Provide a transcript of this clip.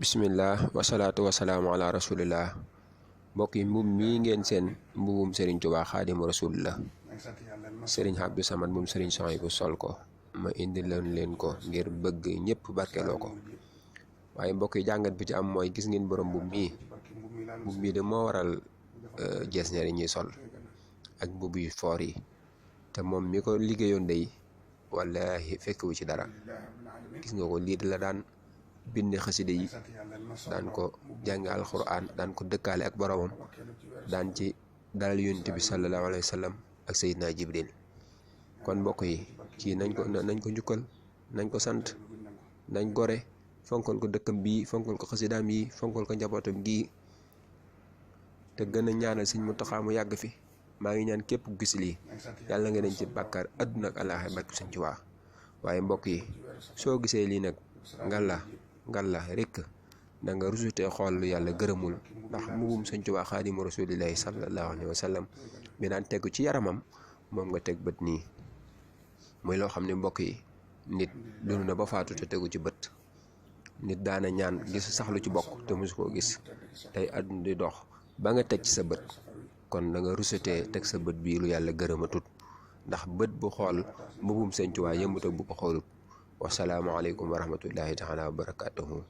bismillah wasalaatu wasalaamu ala rasulillah. mbokk yi mbub mii ngeen seen mbubum Serigne Touba Xaadimu Rasul la. Serigne Abdou Samad moom Serigne Souhaïbou sol ko ma indi leen ko ngir bëgg ñëpp barkeloo ko. waaye mbokk yi jàngat bi ci am mooy gis ngeen borom mbub mii de moo waral jesneer yi ñuy sol ak mbubb yu foor yi, te moom mi ko liggéeyoon day wallahi fekkewu ci dara. gis nga ko lii la daan bind xaside yi, daan ko jàng alxuraan, daan ko dëkkaale ak boromam, daan ci dalal yonent bi sallallahu alayhi wa sallam ak Seydina Jibril. kon mbokk yi kii nañ ko njukkal, nañ ko sant, nañ gore, fonkal ko dëkkam bii, fonkal ko xasidaam yi, fonkal ko njabootam gii, te gën a ñaanal Sëñ Muntaxa mu yàgg fi. maa ngi ñaan képp ku gis lii yàlla nga dañ ci bàkkaar àdduna ak àllaaxira barke Sëñ Tuubaa. waaye mbokk yi soo gisee lii nag ngalla rekk da nga rusutee xool lu yàlla gërëmul, ndax mbubum Sëñ Tuubaa Xaadimu Rasuulillaahi sallallahu alayhi wa sallam bi daan tegu ci yaramam moom nga teg bët nii. muy loo xam ne mbokk yi nit dund na ba faatu te tegu ci bët. nit daana ñaan gis sax lu ci bokk te mosu koo gis, tey àdduna di dox ba nga teg ci sa bët. kon da nga rusutee teg sa bët bii lu yàlla gërëmatut, ndax bët bu xool mbubum Sëñ Tuubaa yëmbut ak bu ko xoolut. wasalaamu aleykum wa rahmatullahi taala wa barakatuhu.